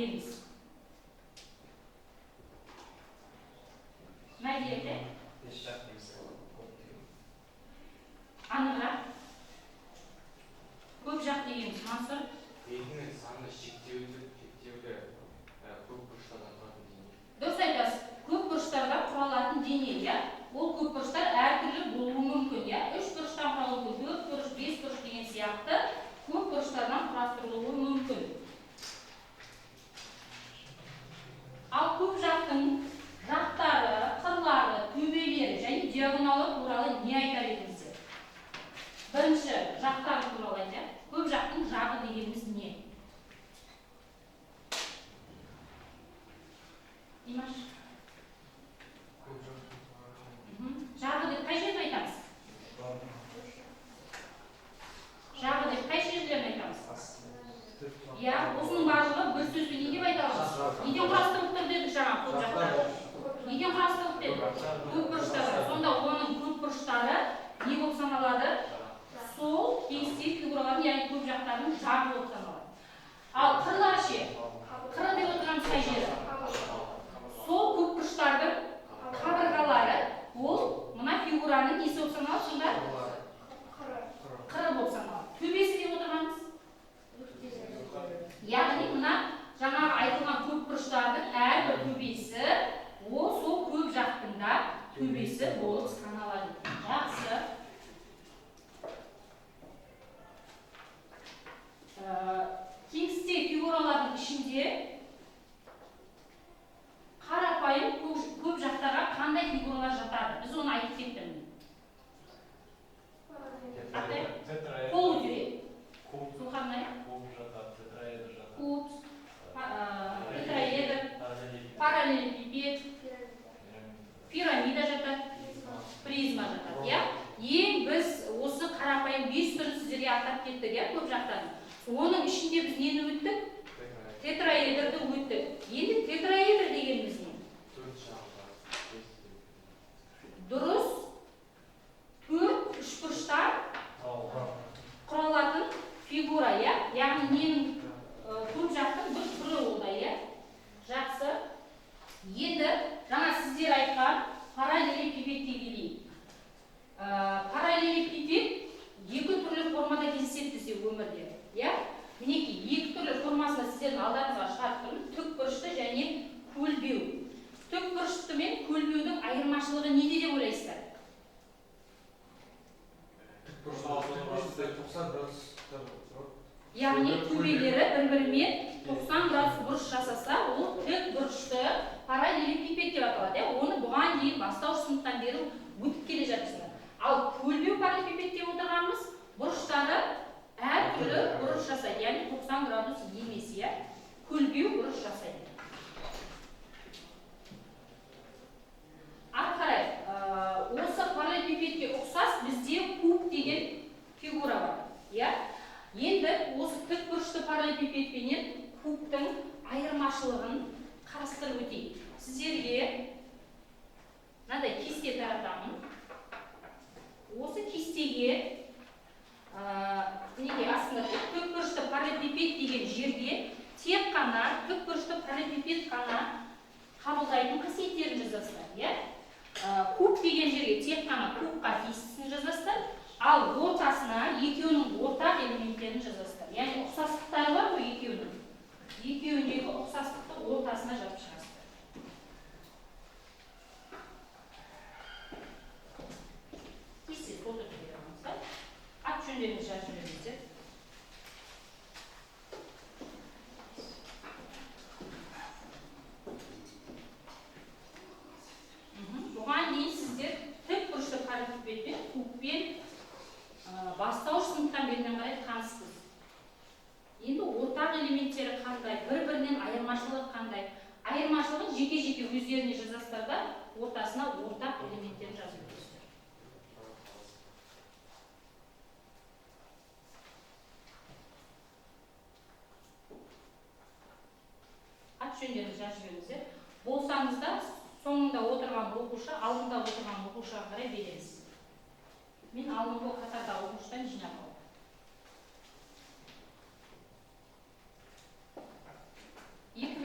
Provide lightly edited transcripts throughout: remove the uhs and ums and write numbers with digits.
дегеніміз? Мәдиеті? Бес жақ немесе көп деген. Анығырақ. Көп жақ дегеніміз, Мансұр? Бетінің саны шектеулі көп бұрыштардан тұратын дене. Дұрыс айтасыз. Көп бұрыштардан құралатын дене, иә? Ол көп бұрыштар әртүрлі болуы мүмкін, иә? Үш бұрыштан құралуы мүмкін, төрт бұрыш, бес бұрыш деген сияқты көп бұрыштардан құрастырылуы мүмкін. Ал көп жақтың жақтары, қырлары, төбелері және диагоналы туралы не айтар едіңіздер? Бірінші, жақтары туралы айтайық. Көп жақтың жағы дегеніміз не? Димаш? Жағы деп қай жерін айтамыз? Жағы деп қай жерлерін айтамыз? Иә, осының барлығы бір сөзбен не деп айтамыз? Неден құрастырылып тұр дедік жаңа көп жақтар? Неден құрастырылып дедік? Көп бұрыштардан. Сонда оның көп бұрыштары не болып саналады? Сол кеңістіктегі фигуралардың, яғни көп жақтардың жағы болып саналады. Ал қырлары ше? Қыры деп отырғанымыз қай жері? Сол көп бұрыштардың қабырғалары, ол мына фигураның несі болып саналады сонда? Қыры болып саналады. Төбесі деп отырғанымыз? Яғни мына жаңағы айтылған көп бұрыштардың әрбір төбесі, ол сол көп жақтың да төбесі болып саналады. Жақсы. Кеңістіктегі фигуралардың ішінде қарапайым көп жақтарға қандай фигуралар жатады? Біз оны айтып кеттік. Қол көтерейік. Сұлқарнай. Куб жатады, тетраэдр жатады. Куб, тетраэдр, параллелепипед, пирамида жатады, призма жатады, иә? Ең біз осы қарапайым 5 түрін сіздерге атап кеттік, иә, көп жақтан. Оның ішінде біз нені өттік? Тетраэдрді өттік. Енді тетраэдр дегеніміз не? Дұрыс, төрт үшбұрыштан құралатын фигура, иә? Яғни ненің көп жақтың бір түрі ол да, иә? Жақсы. Енді жаңа сіздер айтқан параллелепипедке келейік. Параллелепипед екі түрлі формада кездеседі бізде өмірде, иә? Мінекей, екі түрлі формасында сіздердің алдарыңызға шығарып тұрмын. Тік бұрышты және көлбеу. Тік бұрышты мен көлбеудің айырмашылығы неде деп ойлайсыздар? Тік бұрышты 90 градустан тұрады. Яғни төбелері бір-бірімен 90 градус бұрыш жасаса, ол тік бұрышты параллелепипед деп аталады. Оны бұған дейін бастауыш сыныптан бері өтіп келе жатырсыздар. Ал көлбеу параллелепипед деп отырғанымыз бұрыштары әртүрлі бұрыш жасайды, яғни 90 градус емес, иә? Көлбеу бұрыш жасайды. Ары қарай, осы параллелепипедке ұқсас бізде куб деген фигура бар, иә? Енді осы тік бұрышты параллелепипедпенен кубтың айырмашылығын қарастырып өтейік. Сіздерге мынандай кесте таратамын. Осы кестеге неге астында тік бұрышты параллелепипед деген жерге тек қана тік бұрышты параллелепипед қана қабылдайтын қасиеттерін жазасыздар, иә? Куб деген жерге тек қана кубқа тиістісін жазасыздар, ал ортасына екеуінің ортақ элементтерін жазасыздар. Яғни ұқсастықтары бар ғой екеуінің. Екеуіндегі ұқсастықты ортасына жазып шығасыздар. Кесте толтырып бере аламыз, ат жөндеріңізді жазып жіберіңіздер. Бұған дейін сіздер тік бұрышты параллелепипедпен, кубпен бастауыш сыныптан берінен қарай таныссыз. Енді ортақ элементтері қандай, бір-бірінен айырмашылығы қандай? Айырмашылығын жеке-жеке өздеріне жазасыздар да, ортасына ортақ элементтерін жазып өтесіздер. Ат жөндерін жазып жіберіңіздер. Болсаңыздар, соңында отырған оқушы, алдында отырған оқушыға қарай береміз. Мен алдыңғы қатардағы оқушыдан жинап алдым. Екі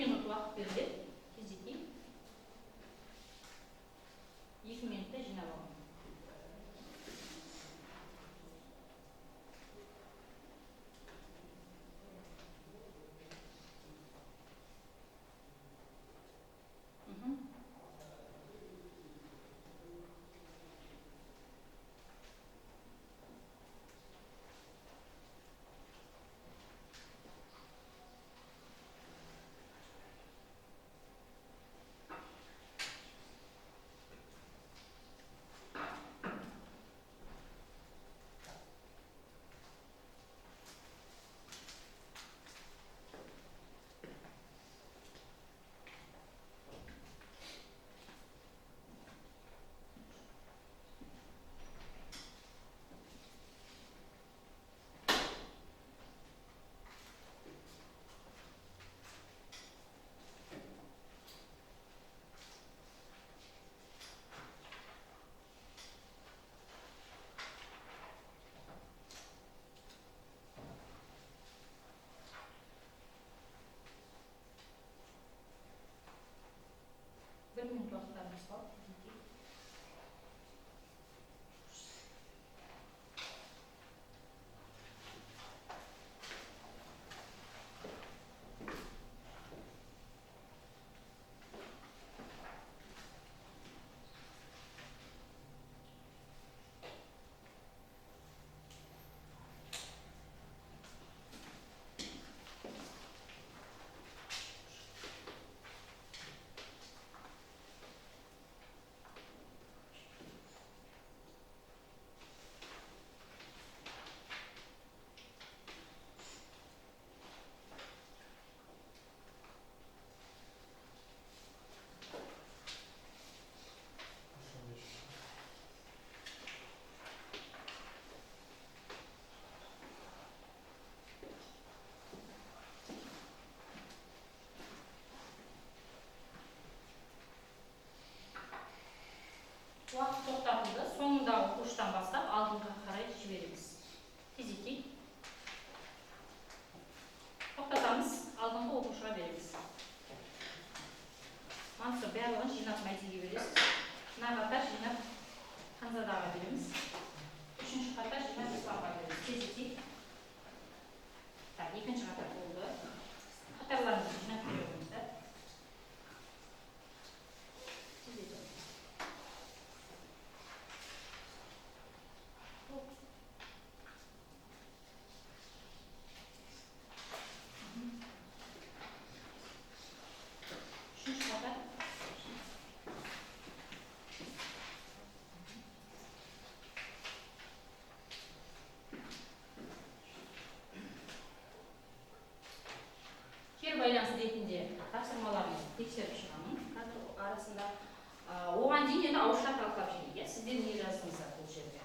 Мансұрға береміз. Мансұр, барлығын жинап Мәдиге бересіз. Мына қатар жинап Ханзадаға береміз. Үшінші қатар жинап Исламға береміз. Тездетейік. Так, екінші қатар болды. Қатарларыңызды жинап бере қойыңыздар. Тездетіп. Үшінші қатар. Кері байланыс ретінде тапсырмаларыңызды тексеріп шығамын. Қазір арасында оған дейін енді ауызша талқылап жіберейік, иә? Сіздер не жаздыңыздар бұл жерде?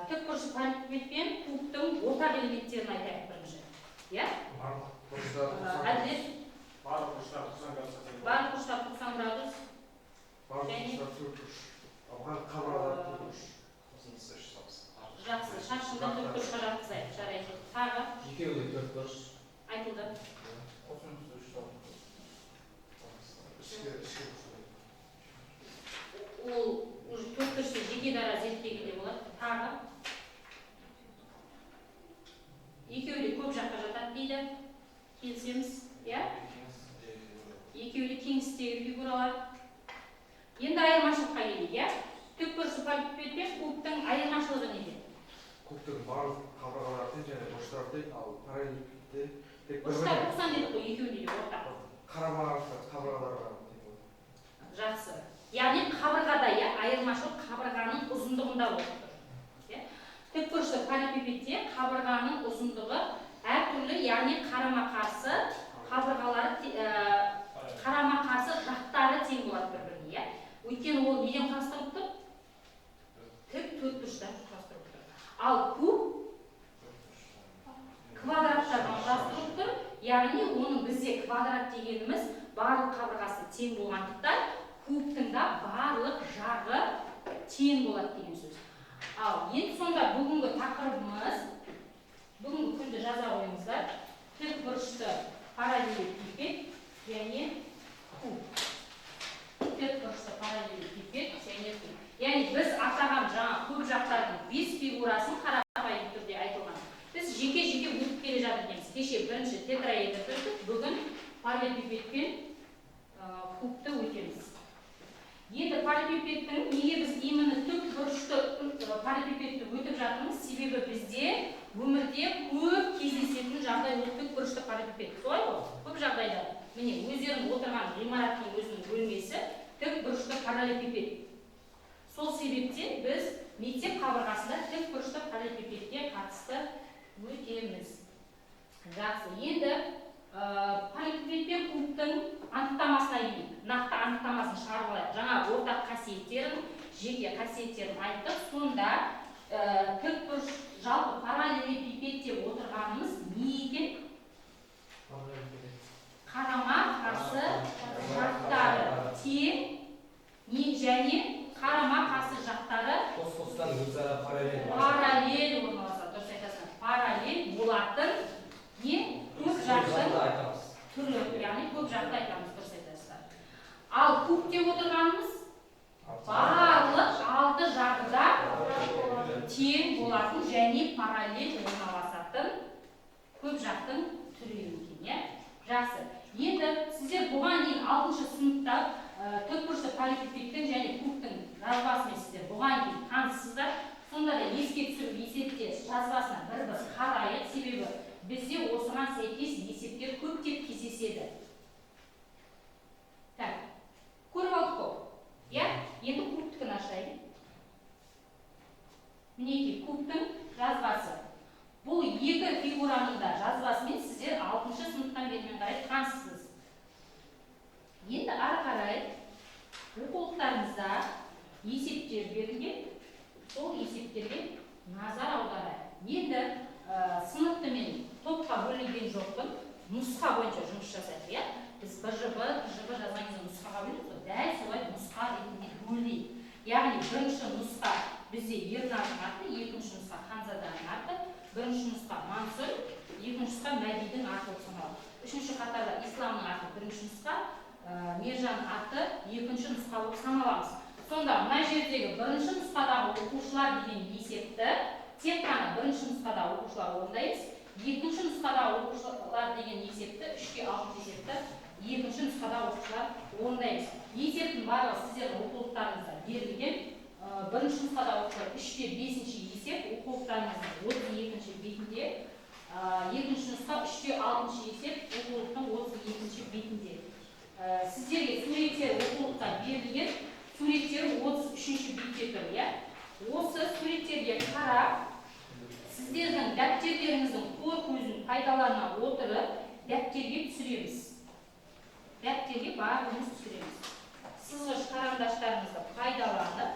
Тікбұрыш параллелепипед пен кубтың ортақ элементтерін айтайық бірінші. Иә? Барлық бұрыштар Әділет. Барлық бұрыштар 90 градусқа тең. Барлық бұрыштар 90 градус. Барлық бұрыштар төрт бұрыш. Барлық қабырғалар төрт бұрыш. Қосындысы үш табыс. Жақсы, шаршыны төрт бұрышқа жатқызайық. Жарайды. Тағы Екеуі де төрт бұрыш. айтылды. Қосындысы үш табыс. Ішкі бұрыш. Ол уже төрт бұрышты жеке дара зерттегенде болады. Тағы екеуі де көп жаққа жатады дейді. Келісеміз, иә? Екеуі де кеңістіктегі фигуралар. Енді айырмашылыққа келейік, иә? Тікбұрышты параллелепипед пен кубтың айырмашылығы неде? Кубтың барлық қабырғалары тең және бұрыштары тең, ал параллелепипедте тек бір Бұрыштар біріне 90 дедік қой, екеуінде де ортақ. Қарама-қарсы қабырғаларға тең болады. Жақсы. Яғни қабырғада, иә, айырмашылық қабырғаның ұзындығында болып тұр. Иә? Тікбұрышты параллелепипедте қабырғаның ұзындығы әртүрлі, яғни қарама-қарсы қабырғалары қарама-қарсы жақтары тең болады бір-біріне, иә? Өйткені ол неден құрастырылып тұр? Тік төрт бұрыштан құрастырылып тұр. Ал куб квадраттардан құрастырылып тұр. Яғни оның бізде квадрат дегеніміз барлық қабырғасы тең болғандықтан кубтың да барлық жағы тең болады деген сөз. Ал енді сонда бүгінгі тақырыбымыз, бүгінгі күнді жаза қойыңыздар. Тік бұрышты параллелепипед және куб. Тік бұрышты параллелепипед және куб. Яғни біз атаған жаңа көп жақтардың 5 фигурасын қарапайым түрде айтылған. Біз жеке-жеке өтіп келе жатыр екенбіз. Кеше бірінші тетраэдрді өттік, бүгін параллелепипед пен кубты өтеміз. Енді параллелепипедтің неге біз именно тік бұрышты параллелепипедті өтіп жатырмыз? Себебі бізде өмірде көп кездесетін жағдай ол тік бұрышты параллелепипед. Солай ғой? Көп жағдайда міне өздерің отырған ғимараттың өзінің бөлмесі тік бұрышты параллелепипед. Сол себептен біз мектеп қабырғасында тік бұрышты параллелепипедке қатысты өтеміз. Жақсы. Енді параллелепипед пен кубтың анықтамасына келейік. Нақты анықтамасын шығарып алайық. Жаңа ортақ қасиеттерін, жеке қасиеттерін айттық. Сонда тік бұрыш жалпы параллелепипед деп отырғанымыз не екен? Қарама-қарсы жақтары тең не және қарама-қарсы жақтары Қос-қостан өзара параллель. Параллель орналасады. Дұрыс айтасың. Параллель болатын не көп жақтың түрі, яғни көп жақты айтамыз, дұрыс айтасыздар. Ал куб деп отырғанымыз барлық алты жағы да тең болатын және параллель орналасатын көп жақтың түрі екен, иә? Жақсы. Енді сіздер бұған дейін 6-шы сыныпта тікбұрышты параллелепипедтің және кубтың жазбасымен сіздер бұған дейін таныссыздар. Сонда да еске түсіріп есепте жазбасына бір-бір қарайық, себебі бізде осыған сәйкес есептер көптеп кездеседі. Так, көріп алдық қой. Иә? Енді кубтікін ашайын. Мінекей кубтың жазбасы. Бұл екі фигураның да жазбасымен сіздер 6-шы сыныптан бермен қарай таныссыз. Енді ары қарай оқулықтарыңызда есептер берілген. Сол есептерге назар аударайық. Енді сыныпты мен топқа бөлінген жоқпын. Нұсқа бойынша жұмыс жасайық, иә? Біз БЖБ, ТЖБ жазған кезде нұсқаға бөлеміз ғой. Дәл солай нұсқа ретінде бөлейік. Яғни бірінші нұсқа бізде Ернардың аты, екінші нұсқа Ханзаданың аты, бірінші нұсқа Мансұр, екінші нұсқа Мәдидің аты болып саналады. Үшінші қатарда Исламның аты бірінші нұсқа, Мержан аты екінші нұсқа болып саналамыз. Сонда мына жердегі бірінші нұсқадағы оқушылар деген есепті тек қана бірінші нұсқадағы оқушылар орындаймыз. Екінші нұсқадағы оқушылар деген есепті 3-ке 6 есепті екінші нұсқадағы оқушылар орындаймыз. Есептің барлығы сіздердің оқулықтарыңызда берілген. Бірінші нұсқадағы оқушылар 3-ке 5 есеп оқулықтарыңыздың 32 бетінде. Екінші нұсқа 3-ке 6 есеп оқулықтың 32 бетінде. Сіздерге суреттер оқулықта берілген, суреттер 33 бетте тұр, иә? Осы суреттерге қарап, сіздердің дәптерлеріңіздің тор көзін пайдалана отырып, дәптерге түсіреміз. Дәптерге барлығымыз түсіреміз. Сызғыш қарандаштарыңызды пайдаланып,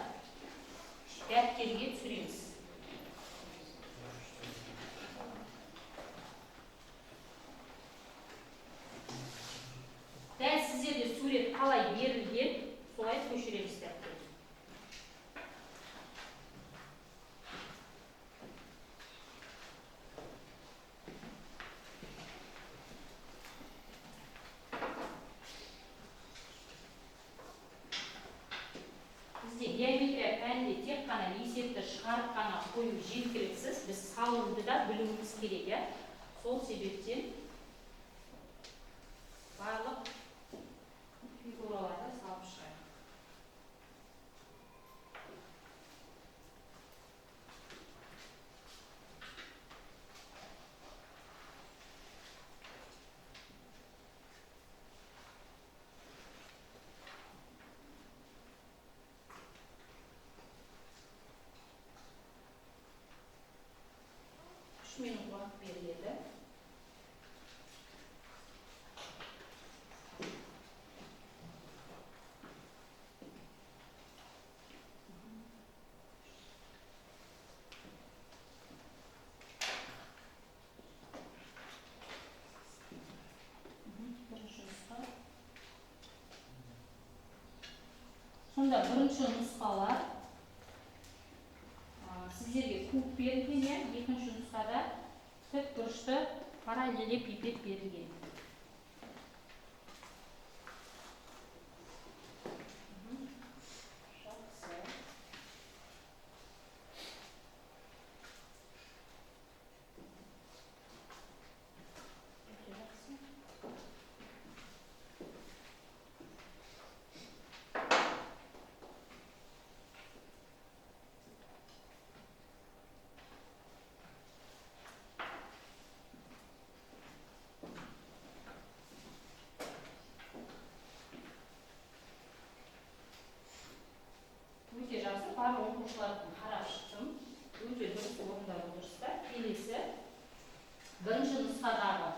дәптерге түсіреміз. Дәл сіздерде сурет қалай берілген, солай көшіреміз дәптерге. Бізде геометрия пәнінде тек қана есепті шығарып қана қою жеткіліксіз, біз салуды да білуіміз керек, иә? Сол себептен барлық фигураларды салып шығайық. Үш минут уақыт беріледі. Бірінші нұсқа. Сонда бірінші нұсқалар, сіздерге куб берілген, иә, екінші нұсқада тік бұрышты параллелепипед берілген. Жақсы. Өте жақсы. Өте жақсы, барлық оқушылардың қарап шықтым. Өте дұрыс орындап отырсыздар. Келесі бірінші нұсқадағы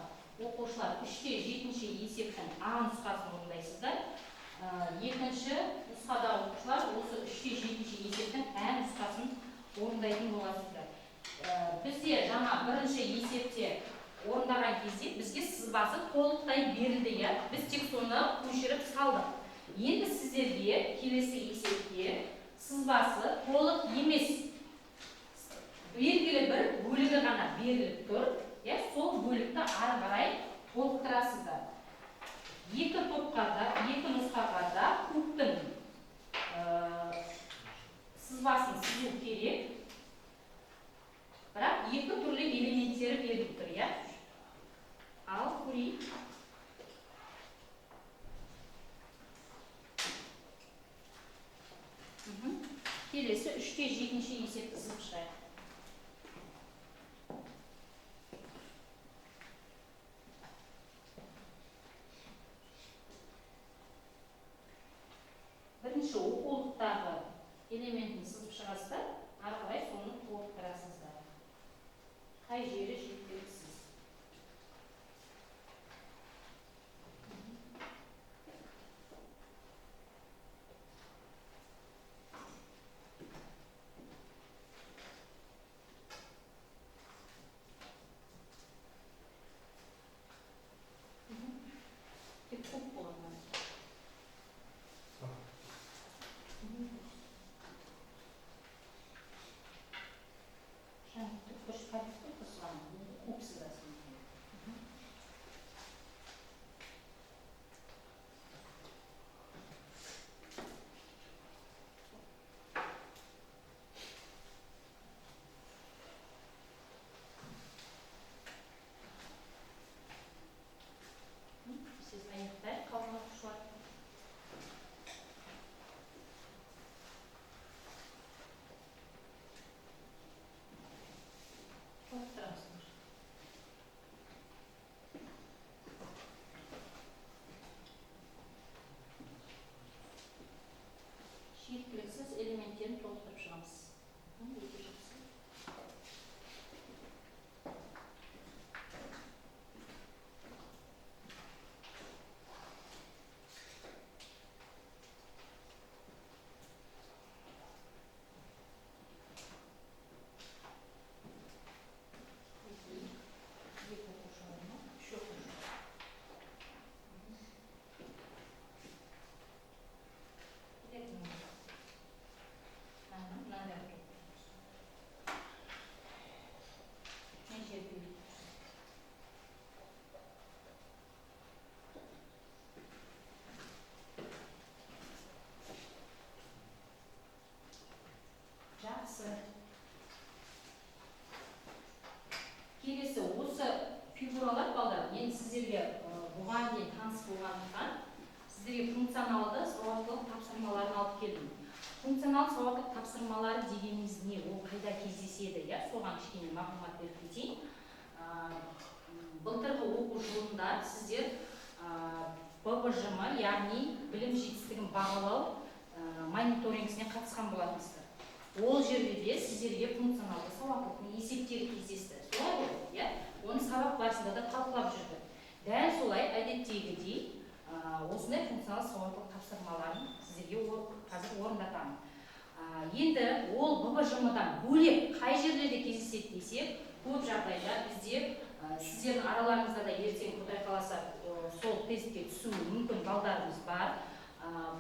оқушылар 3-ке 7 есептің А нұсқасын орындайсыздар. Екінші нұсқадағы оқушылар осы 3-ке 7 есептің Ә нұсқасын орындайтын боласыздар. Бізде жаңа бірінші есепте орындаған кезде бізге сызбасы толықтай берілді, иә? Біз тек соны көшіріп салдық. Енді сіздерге келесі есепте сызбасы толық емес, белгілі бір бөлігі ғана беріліп тұр, иә, сол бөлікті ары қарай толықтырасыздар. Екі топқа да, екі нұсқаға да кубтың сызбасын сызу керек, бірақ екі түрлі элементтері беріліп тұр, иә? Ал көрейік. Келесі 3-ке 7 есепті сызып шығайық. Бірінші оқулықтағы элементін сызып шығасыздар, ары қарай соны толықтырасыздар. Қай жері жеткіліксіз? Тек көп болған. таныс болғандықтан сіздерге функционалды сауаттылық тапсырмаларын алып келдім. Функционалды сауаттылық тапсырмалары дегеніміз не, ол қайда кездеседі, иә, соған кішкене мағлұмат беріп кетейін. Былтырғы оқу жылында сіздер ББЖМ, яғни білім жетістігін бағалау мониторингісіне қатысқан болатынсыздар. Ол жерде де сіздерге функционалды сауаттылықтың есептері кездесті. Солай ғой, иә? Оны сабақ барысында да талқылап жүрдік. Дәл солай әдеттегідей осындай функционалды сауаттылық тапсырмаларын сіздерге қазір орындатамын. Енді ол ББЖМ-дан бөлек қай жерлерде кездеседі десек, көп жағдайда бізде сіздердің араларыңызда да ертең Құдай қаласа сол тестке түсуі мүмкін балдарымыз бар.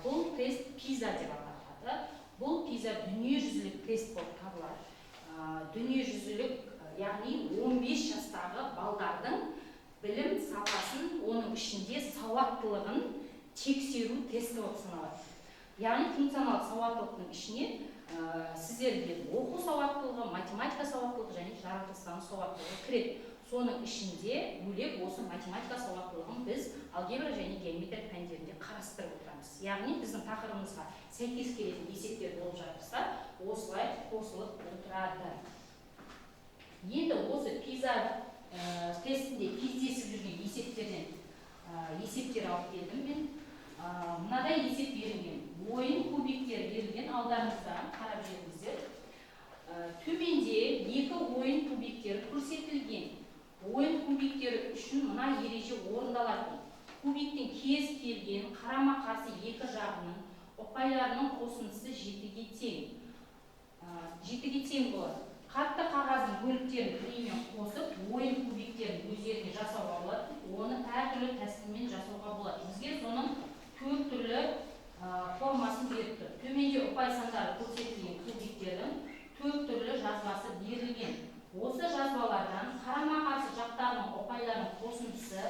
Бұл тест ПИЗА деп аталады. Бұл ПИЗА дүниежүзілік тест болып табылады. Дүниежүзілік, яғни 15 жастағы балдардың білім сапасын, оның ішінде сауаттылығын тексеру тесті болып саналады. Яғни функционалды сауаттылықтың ішіне сіздер білетін оқу сауаттылығы, математика сауаттылығы және жаратылыстану сауаттылығы кіреді. Соның ішінде бөлек осы математика сауаттылығын біз алгебра және геометрия пәндерінде қарастырып отырамыз. Яғни біздің тақырыбымызға сәйкес келетін есептер болып жатырса, осылай қосылып отырады. Енді осы ПИЗА тестінде кездесіп жүрген есептерден есептер алып келдім мен. Мынадай есеп берілген. Ойын кубиктері берілген, алдарыңызда қарап жүріңіздер. Төменде екі ойын кубиктері көрсетілген. Ойын кубиктері үшін мына ереже орындалады. Кубиктің кез келген қарама-қарсы екі жағының ұпайларының қосындысы 7-ге тең. 7-ге тең болады. Қатты қағаздың бөліктерін клеймен қосып, ойын кубиктерін өздеріне жасауға болады. Оны әртүрлі тәсілмен жасауға болады. Бізге соның 4 түрлі формасын беріп тұр. Төменде ұпай сандары көрсетілген кубиктердің 4 түрлі жазбасы берілген. Осы жазбалардан қарама-қарсы жақтарының ұпайларының қосындысы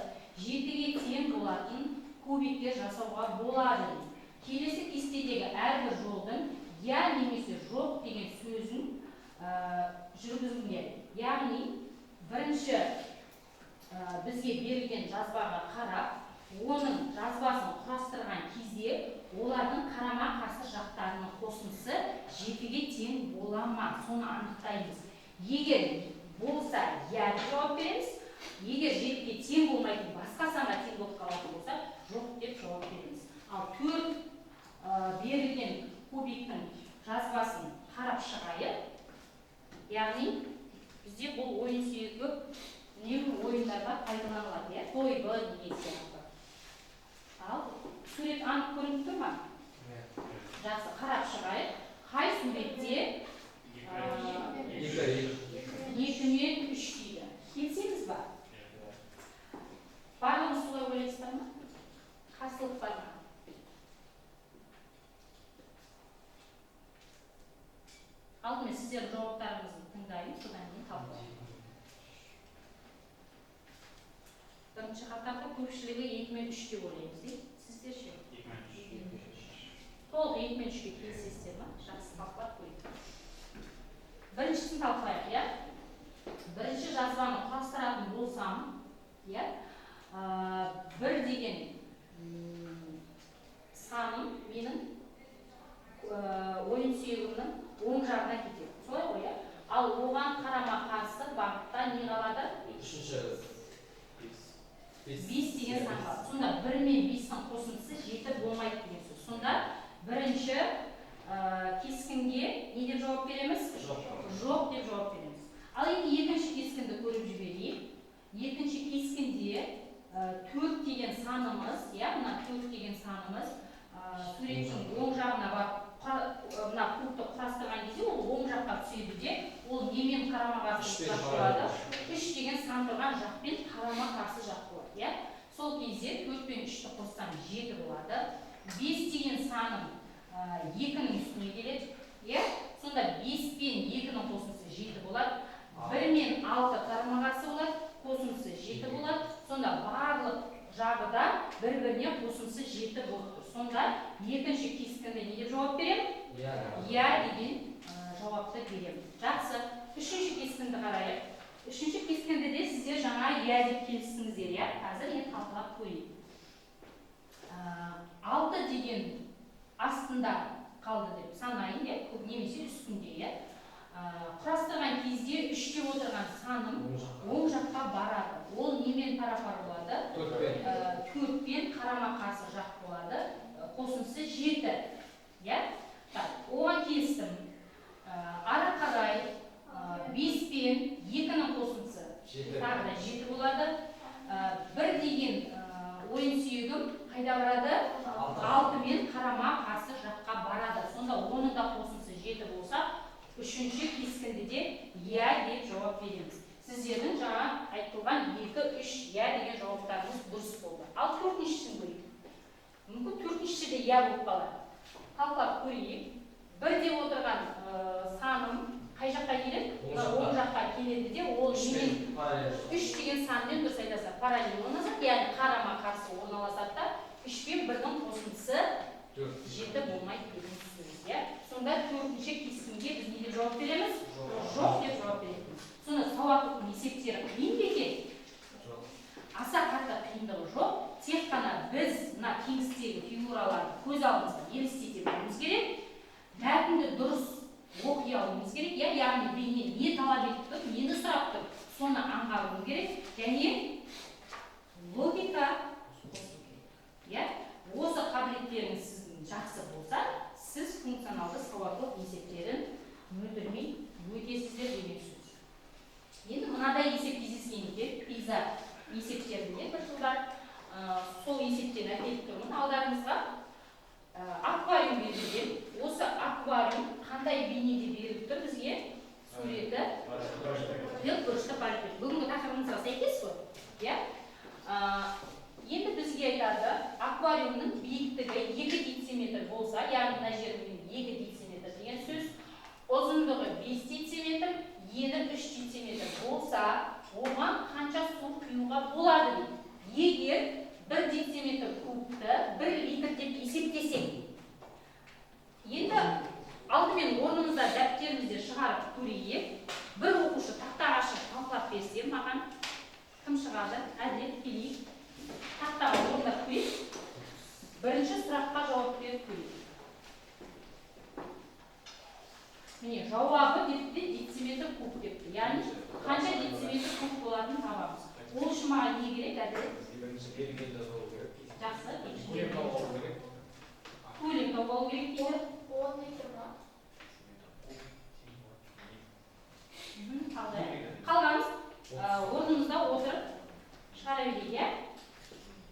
7-ге тең болатын кубиктер жасауға болады. Келесі кестедегі әрбір жолдың я немесе жоқ деген сөзін жүргізілген. Яғни бірінші бізге берілген жазбаға қарап, оның жазбасын құрастырған кезде олардың қарама-қарсы жақтарының қосындысы 7-ге тең бола ма, соны анықтаймыз. Егер болса, я деп жауап береміз. Егер 7-ге тең болмайтын басқа санға тең болып қалатын болса, жоқ деп жауап береміз. Ал 4 берілген кубиктің жазбасын қарап шығайық. Яғни бізде бұл ойын сүйегі небір ойындарда пайдаланылады, иә? Тойбы деген сияқты. Ал сурет анық көрініп тұр ма? Жақсы, қарап шығайық. Қай суретте 2 мен 3 дейді? Келісеміз ба? Барлығыңыз солай ойлайсыздар ма? Қарсылық бар ма? Алдымен сіздердің жауаптарыңызды тыңдайын, содан кейін талқылайық. Бірінші қатарда көпшілігі 2 мен 3 деп ойлаймыз, дейді. Сіздер ше? 2 мен 3. Толық 2 мен 3-ке келісесіздер ма? Жақсы, талқылап көрейік. Біріншісін талқылайық, иә? Бірінші жазбаны құрастыратын болсам, иә? 1 деген саным менің ойын сүйегімнің оң жағына кетеді. Солай ғой, иә? Ал оған қарама-қарсы бағытта не қалады? Үшінші 5 деген сан қалады. Сонда 1 мен 5-тің қосындысы 7 болмайды деген сөз. Сонда бірінші кескінге не деп жауап береміз? Жоқ. Жоқ деп жауап береміз. Ал енді екінші кескінді көріп жіберейік. Екінші кескінде 4 деген санымыз, иә, мына 4 деген санымыз суреттің оң жағына барып, мына кубты құрастырған кезде ол оң жаққа түседі де, ол немен қарама-қарсы жақ болады? 3 деген сан тұрған жақпен қарама-қарсы жақ болады, иә? Сол кезде 4 пен 3-ті қоссам 7 болады. 5 деген саным 2-нің үстіне келеді, иә? Сонда 5 пен 2-нің қосындысы 7 болады. 1 мен 6 қарама-қарсы болады, қосындысы 7 болады. Сонда барлық жағы да бір-біріне қосындысы 7 болып тұр. Сонда екінші кескінді не деп жауап беремін? Иә. Иә деген жауапты беремін. Жақсы. Үшінші кескінді қарайық. Үшінші кескінді де сіздер жаңа иә деп келістіңіздер, иә? Қазір енді талқылап көрейік. оң жаққа барады. Ол немен парапар болады? 4-пен қарама-қарсы жақ болады. Қосындысы 7. Иә? Так, оған келістім. Ары қарай 5 пен 2-нің қосындысы тағы да 7 болады. 1 деген ойын сүйегім қайда барады? 6-мен қарама-қарсы жаққа барады. Сонда оның да қосындысы 7 болса, үшінші кескінді де иә деп жауап береміз. Сіздердің жаңа айтылған 2, 3 иә деген жауаптарыңыз дұрыс болды. Ал төртіншісін көрейік. Мүмкін төртіншісі де иә болып қалар. Талқылап көрейік. 1 деп отырған саным қай жаққа келеді? Оң жаққа келеді де, ол 3 деген санмен дұрыс айтасыздар, параллель орналасады, яғни қарама-қарсы орналасады да, 3 пен 1-дің қосындысы 7 болмайды деген сөз, иә? Сонда төртінші кескінге біз не деп жауап береміз? Жоқ деп жауап береміз. Сонда сауаттылықтың есептері қиын ба екен? Аса қатты қиындығы жоқ. Тек қана біз мына кеңістіктегі фигураларды көз алдымызда елестете білуіміз керек. Мәтінді дұрыс оқи алуымыз керек, иә? Яғни менен не талап етіп тұр, нені сұрап тұр, соны аңғаруым керек және логика қосу керек, иә? Осы қабілеттеріңіз сіздің жақсы болса, сіз функционалды сауаттылық есептерін мүдірмей өтесіздер деген сөз. Енді мынадай есеп кездескен екен, ПИЗА есептерінде бір жылдар, сол есептен әкеліп тұрмын алдарыңызға. Аквариум берілген. Осы аквариум қандай бейнеде беріліп тұр бізге? Суреті төртбұрышты параллель. Бүгінгі тақырыбымызға сәйкес қой, иә? Енді бізге айтады, аквариумның биіктігі 2 дециметр болса, яғни мына жердің 2 дециметр деген сөз, ұзындығы 5 дециметр, ені 3 дециметр болса, оған қанша су құюға болады дейді. Егер 1 дециметр кубты 1 литр деп есептесек. Енді алдымен орнымызда дәптерімізде шығарып көрейік. Бір оқушы тақтаға шығып талқылап берсе маған, кім шығады? Әділет, келейік. Тақтаға орындап көрейік. Бірінші сұраққа жауап беріп көрейік. Міне, жауабы депті дециметр куб депті. Яғни қанша дециметр куб болатынын табамыз. Ол үшін маған не керек, Әділет? Бірінші берілген жазу керек. Жақсы, бірінші Көлем тауып алу керек. Көлем тауып алу керек дейді. 10 литр ма? Қалды. Қалғанымыз орнымызда отырып шығара берейік, иә?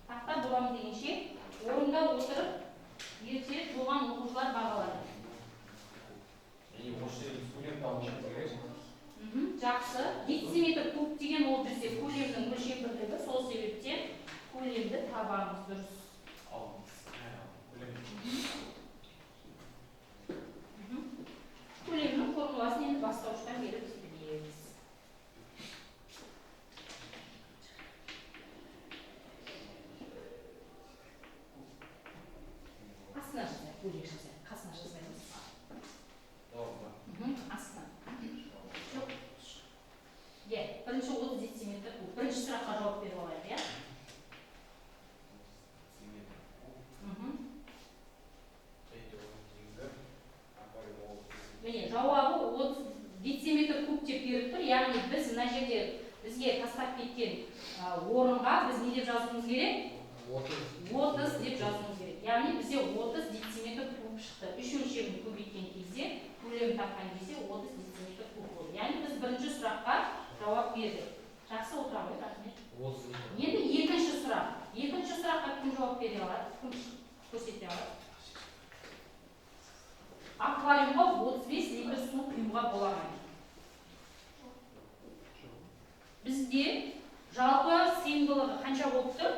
Тақта боламын дегенше орында отырып ертерек болған оқушылар бағалады. Және осы жерде көлем табуымыз керек. Жақсы. Дециметр куб деген ол бізде көлемнің өлшем бірлігі, сол себептен көлемді табамыз дұрыс. Көлемнің формуласын енді бастауыштан бері біз білеміз. Астына жазайық, бөлек жазайық, қасына жазбаймыз. Астына. Жоқ. Иә, бірінші 30 дециметр куб. Бірінші сұраққа жауап беріп алайық, иә? Міне, жауабы 30 дециметр куб деп беріп тұр. Яғни біз мына жерде бізге тастап кеткен орынға біз не деп жазуымыз керек? 30 деп жазуымыз керек. Яғни бізде 30 дециметр куб шықты. 3 өлшемін көбейткен кезде, көлемін тапқан кезде 30 дециметр куб болды. Яғни біз бірінші сұраққа жауап бердік. Жақсы, отыра ғой, рахмет. Енді екінші сұрақ. Екінші сұраққа кім жауап бере алады? Кім көрсете алады? Аквариумға 35 литр су құюға бола ма? Бізде жалпы сыйымдылығы қанша болып тұр?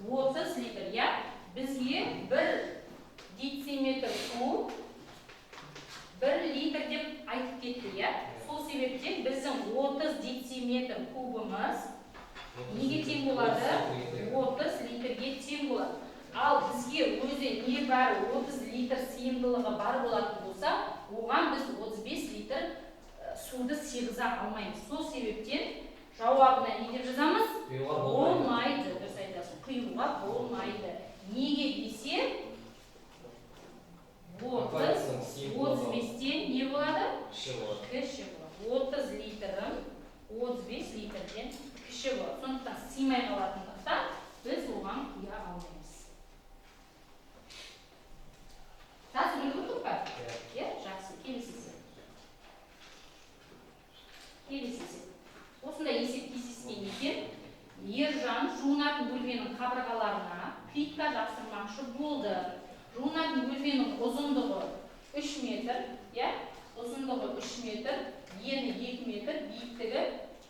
30 литр, иә? Бізге 1 дециметр куб 1 литр деп айтып кетті, иә? Сол себептен біздің 30 дециметр кубымыз неге тең болады? 30 литрге тең болады. Ал бізге өзі небәрі 30 литр сыйымдылығы бар болатын болса, оған біз 35 литр суды сыйғыза алмаймыз. Сол себептен жауабына не деп жазамыз? Болмайды. Дұрыс айтасың, құюға болмайды. Неге десе, 30, 35-тен не болады? Кіші болады. 30 литрім 35 литрден кіші болады. Сондықтан сыймай қалатындықтан біз оған құя алмаймыз. Жазып үлгердік па? Иә, жақсы. Келесі есеп. Келесі есеп. Осындай есеп кездескен екен. Ержан жуынатын бөлменің қабырғаларына плитка жапсырмақшы болды. Жуынатын бөлменің ұзындығы 3 метр, иә? Ұзындығы 3 метр, ені 2 метр, биіктігі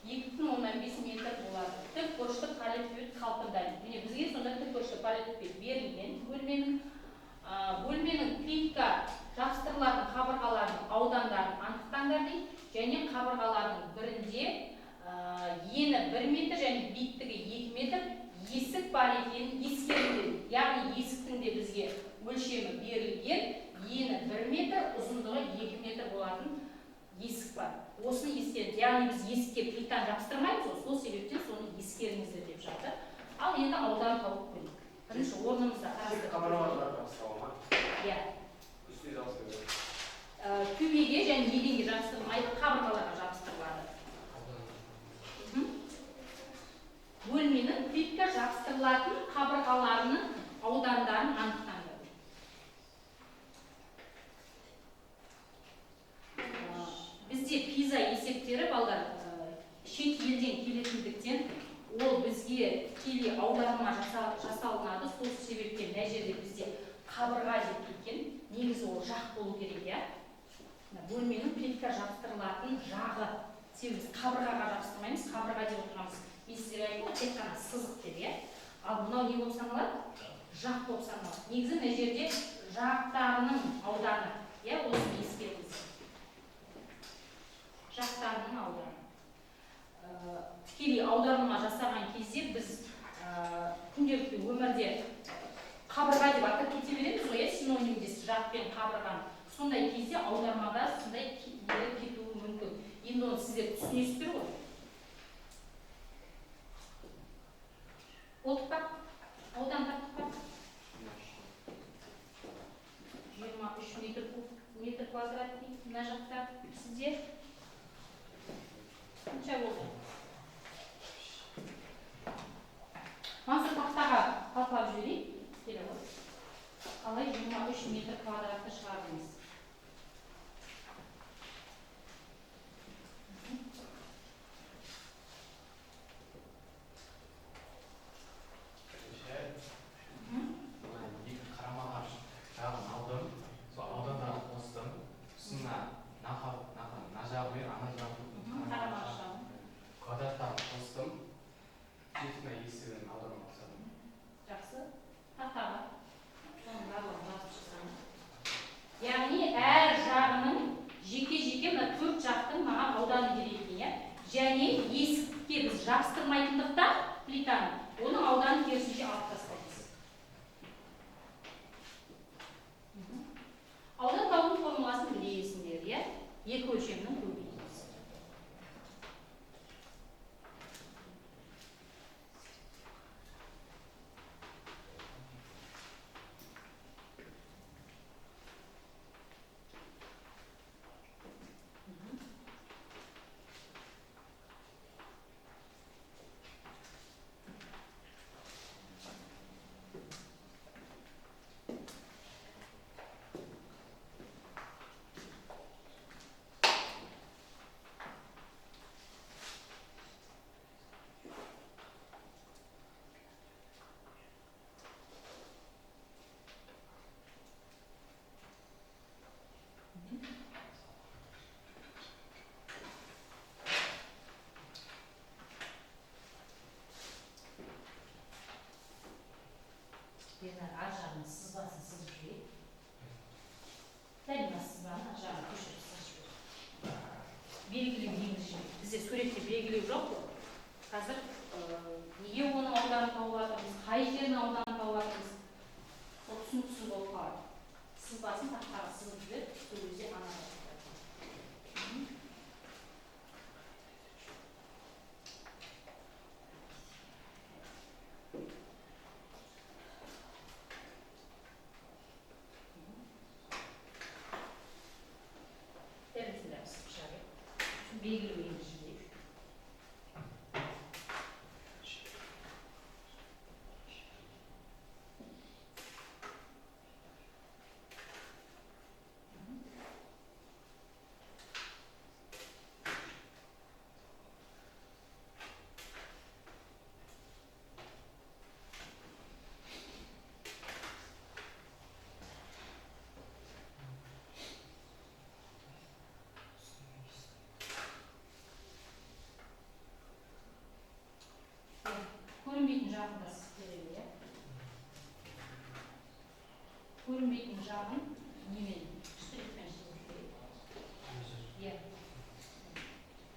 2,5 метр болады. Тік бұрышты параллелепипед қалпында. Міне бізге сонда тік бұрышты параллелепипед берілген бөлменің. Бөлменің плитка жапсырылатын қабырғаларының аудандарын анықтаңдар дейді. Және қабырғалардың бірінде ені 1 метр және биіктігі 2 метр есік бар екенін ескеріңдер. Яғни есіктің де бізге өлшемі берілген, ені 1 метр, ұзындығы 2 метр болатын есік бар. Осыны ескеріңіз. Яғни біз есікке плитаны жапсырмаймыз, сол себептен соны ескеріңіздер деп жатыр. Ал енді аудан тауып көрейік. Бірінші орнымызда қарастырып. Қабырғаларға жапсыра ма? Иә. Үстіне жапсыру. Төбеге және еденге жапсырылмайды, қабырғаларға жапсырылады. Бөлменің плитка жапсырылатын қабырғаларының аудандарын анықтаңдар. Бізде ПИЗа есептері балдар шет елден келетіндіктен ол бізге тікелей аударма жасалынады. Сол себептен мына жерде бізде қабырға деп кеткен, негізі ол жақ болу керек, иә? Бөлменің плитка жапсырылатын жағы. Себебі біз қабырғаға жапсырмаймыз, қабырға деп отырамыз. Мен сіздерге айттым ғой, тек қана сызық деп, иә? Ал мынау не болып саналады? Жақ болып саналады. Негізі мына жерде жақтарының ауданы, иә, осыны ескеріңіз. Жақтарының ауданы. Тікелей аударма жасаған кезде біз күнделікті өмірде қабырға деп атап кете береміз ғой, иә, синонимдес жақ пен қабырғаны. Сондай кезде аудармада сондай кетуі мүмкін. Енді оны сіздер түсінесіздер ғой. Болдық па? Аудан таптық па? 23 метр квадрат дейді мына жақта сізде. Қанша болды? Мансұр, тақтаға талқылап жіберейік. Келе ғой. Қалай 23 метр квадратты шығардыңыз? Екі қарама-қарсы жағын алдым, сол аудандарын қостым. Сосын мына жағы мен ана жағын квадраттарын қостым. Сөйтіп мына есігін аударма жасадым. Жақсы. Тақтаға соның барлығын жазып шықсаңыз. Яғни әр жағының жеке-жеке мына төрт жақтың маған ауданы керек екен, иә? Және есікке біз жапсырмайтындықтан плитаны, оның ауданын керісінше алып тастаймыз. Аудан табу формуласын білесіңдер, иә? Екі өлшемнің көбейтіндісі. Бернар, ар жағын сызбасын сызып жіберейік. Дәл мына сызбаны ар жағын көшіріп сызып жіберейік. Белгілеу енгізіп жіберейік. Бізде суретте белгілеу жоқ қой. Қазір неге оның ауданын тауып жатырмыз, қай жерінің ауданын тауып жатырмыз, ол түсініксіз болып қалады. Сызбасын тақтаға сызып жіберіп, сол кезде анықтап. Белгілеу енгізіп жіберейік. Көрінбейтін жағын да сызып беремін, иә. Көрінбейтін жағын немен? Штрихпен сызып жіберейік. Иә.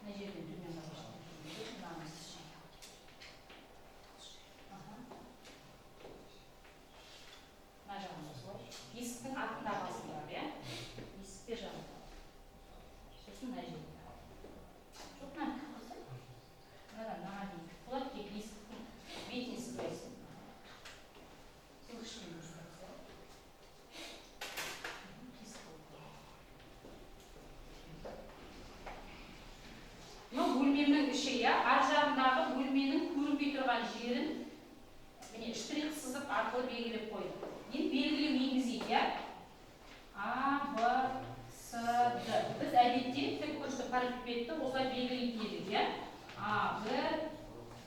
Мына жерден төмен қарай штрих, мынаны сызып. Аха. Мына жағын да солай. Есіктің артында қалсын бірақ, иә? Есік бер жағында. Сосын мына жерде. Жоқ, мынаны тік қылсай. Мынадан мынаған дейін тік болады, тек есіктің бетін сызбайсың. Сызғышпен көрсетесіз. Қисық болып қалады. Мынау бөлмемнің іші, иә? Ар жағындағы бөлменің көрінбей тұрған жерін міне штрих сызық арқылы белгілеп қойдық. Енді белгілеу енгізейік, иә? А, Б, С, Д. Біз әдетте тікбұрышты параллелепипедті осылай белгілейтін едік, иә? А, Б,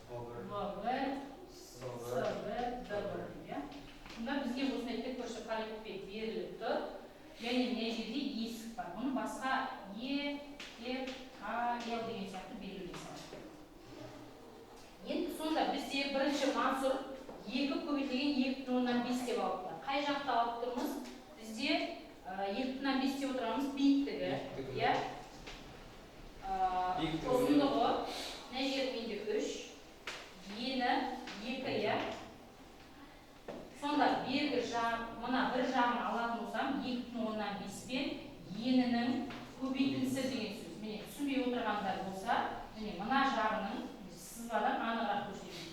В, В, С, В, Д, В, иә? Сонда бізге осындай тікбұрышты параллелепипед беріліп тұр. Және мына жерде есік бар. Бұны басқа Е, Ф, А, Л деген сияқты белгілей салады. Енді сонда бізде бірінші Мансұр 2 көбейтілген 2,5 деп алып тұр. Қай жақта алып тұрмыз? Бізде 2,5 деп отырамыз биіктігі, иә? Биіктігі. Ұзындығы мына жері менде 3, ені 2, иә? Сонда бергі жақ, мына бір жағын алатын болсам 2,5 пен енінің көбейтіндісі деген сөз. Міне түсінбей отырғандар болса, міне мына жағының сызбадан анығырақ көрсетейін.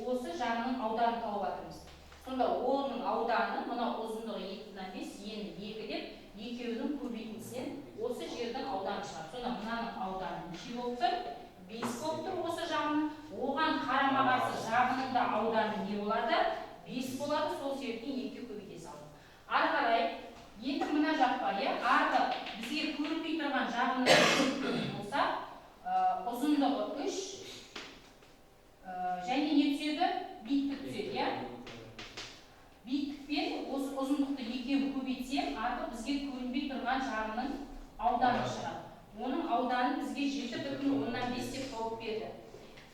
Осы жағының ауданын тауып жатырмыз. Сонда оның ауданы мына ұзындығы 2,5, ені 2 деп екеуінің көбейтіндісінен осы жердің ауданы шығады. Сонда мынаның ауданы неше болып тұр? 5 болып тұр осы жағының. Оған қарама-қарсы жағының да ауданы не болады? 5 болады. Сол себептен 2-ге көбейте салдық. Ары қарай енді мына жақ бар, иә? Арғы бізге көрінбей тұрған жағының болса, ұзындығы 3, және не түседі? Биіктік түседі, иә? Биіктікпен осы ұзындықты екеуін көбейтсем, арғы бізге көрінбей тұрған жағының ауданы шығады. Оның ауданы бізге 7,5 деп тауып берді.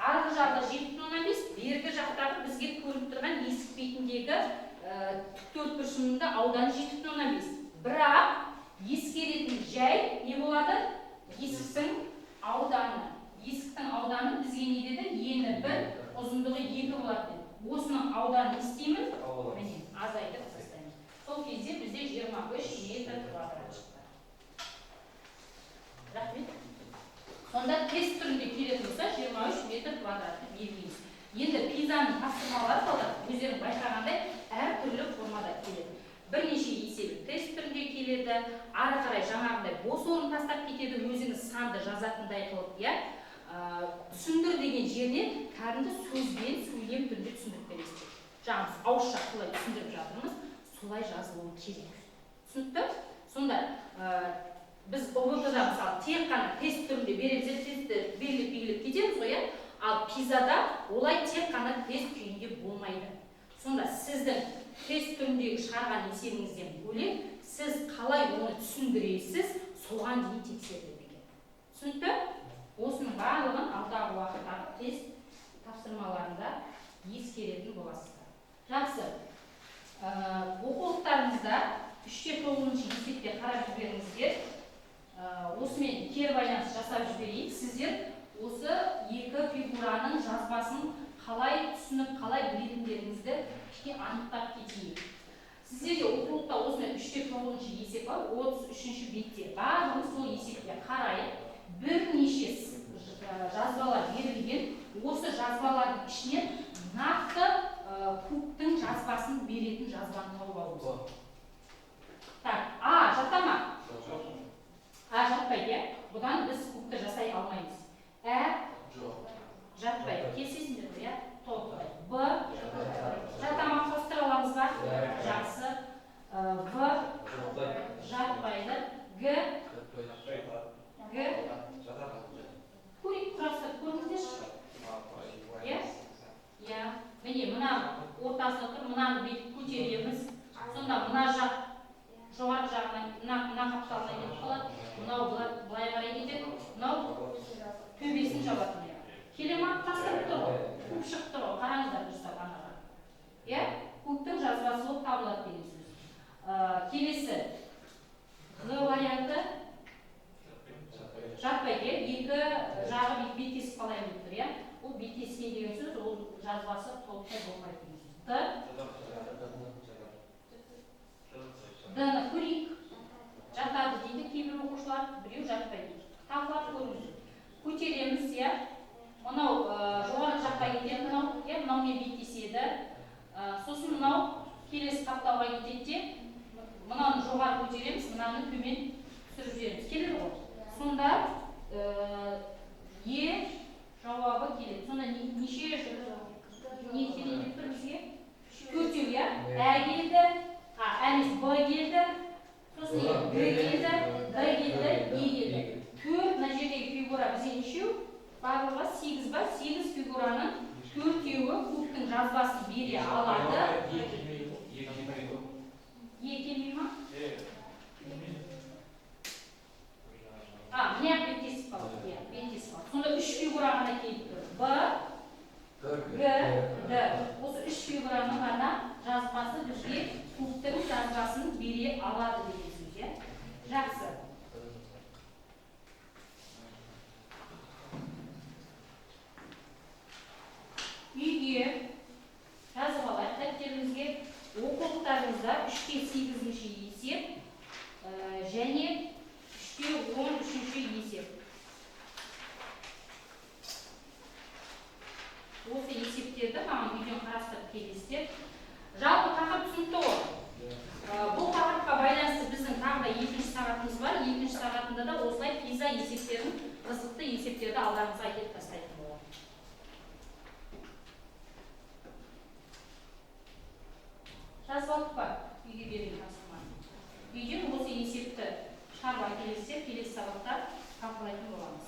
Арғы жақта 7,5, бергі жақтағы бізге көрініп тұрған есік бетіндегі тік төртбұрышының да ауданы 7,5. Бірақ ескеретін жай не болады? Есіктің ауданы. Есіктің ауданы бізге не деді? Ені 1, ұзындығы 2 болады деді. Осының ауданын не істейміз? Міне, азайтып тастаймыз. Сол кезде бізде 23 метр квадрат шықты. Рахмет. Сонда тест түрінде келетін болса 23 метр квадратты белгілейміз. Енді пизаның тапсырмалары балдар өздерің байқағандай әртүрлі формада келеді. Бірнеше есебі тест түрінде келеді, ары қарай жаңағындай бос орын тастап кетеді, өзіңіз санды жазатындай қылып, иә? Түсіндір деген жеріне кәдімгі сөзбен сөйлем түрінде түсіндіріп бересіздер. Жаңа біз ауызша қалай түсіндіріп жатырмыз, солай жазылуы керек. Түсінікті? Сонда біз ҰБТ-да мысалы тек қана тест түрінде береміз, тестті белгілеп белгілеп кетеміз ғой, иә? Ал пизада олай тек қана тест күйінде болмайды. Сонда сіздің тест түріндегі шығарған есебіңізден бөлек, сіз қалай оны түсіндіресіз, соған дейін тексеріледі екен. Түсінікті? Осының барлығын алдағы уақыттағы тест тапсырмаларында ескеретін боласыздар. Жақсы. Оқулықтарыңызда 3-9 есепте қарап жіберіңіздер. Осымен кері байланыс жасап жіберейік. Сіздер осы екі фигураның жазбасын қалай түсініп, қалай білетіндеріңізді кішкене анықтап кетейік. Сіздерде оқулықта осындай 3-9 есеп бар, 33 бетте. Барлығымыз сол есепке қарайық. Бірнеше жазбалар берілген. Осы жазбалардың ішінен нақты кубтың жазбасын беретін жазбаны тауып алуымыз. Так, А жата ма? А жатпайды, иә? Бұдан біз кубты жасай алмаймыз. Ә жатпайды. Келісесіңдер ғой, иә? Толықтай. Б жата ма, құрастыра аламыз ба? Жақсы. В жатпайды. Г Г көрейік, құрастырып көріңіздерші. Иә? Иә. Міне мына ортасында тұр, мынаны бүйтіп көтереміз. Сонда мына жақ жоғарғы жағынан, мына қапталына кетіп қалады. Мынау былай қарай кетеді. Мынау төбесін жабады. Келе ма? Құрастырып тұр ғой. Куб шығып тұр ғой. Қараңыздар дұрыстап анаға. Иә? Кубтың жазбасы болып табылады деген сөз. Келесі Г варианты жатпайды, иә? Екі жағы беттесіп қалайын деп тұр, иә? Ол беттескен деген сөз, ол жазбасы толықтай болмайды деген сөз. Д. Д-ны көрейік. Жатады дейді кейбір оқушылар, біреу жатпайды дейді. Талқылап көріңіз. Көтереміз, иә? Мынау жоғары жаққа кетеді, мынау, иә, мынаумен беттеседі. Сосын мынау келесі қапталға кетеді де, мынаны жоғары көтереміз, мынаны төмен түсіріп жібереміз. Келеді ғой. Сонда Е жауабы келеді. Сонда неше не келеді деп тұр бізге? Төртеу, иә? Ә келді, А емес, Б келді, сосын не? Г келді, Д келді, Е келді. Төрт мына жердегі фигура бізге нешеу? Барлығы 8 ба? 8 фигураның төртеуі кубтың жазбасын бере алады. Е келмей ма? Мына жақ беттесіп қалды. Иә, беттесіп қалды. Сонда 3 фигура ғана келіп тұр. Б, Г, Д. Осы 3 фигураның ғана жазбасы бізге кубтың жазбасын бере алады деген сөз, иә? Жақсы. Үйге жазып алайық дәптерімізге. Оқулықтарыңызда 3-8 есеп және 3-13 есеп. Осы есептерді маған үйден қарастырып келесіздер. Жалпы тақырып түсінікті ғой. Бұл тақырыпқа байланысты біздің тағы да екінші сағатымыз бар. Екінші сағатында да осылай пиза есептерін, қызықты есептерді алдарыңызға әкеліп тастайтын боламын. Жазып алдық па үйге берген тапсырманы? Үйден осы есепті шығарып әкелесіздер, келесі сабақта талқылайтын боламыз.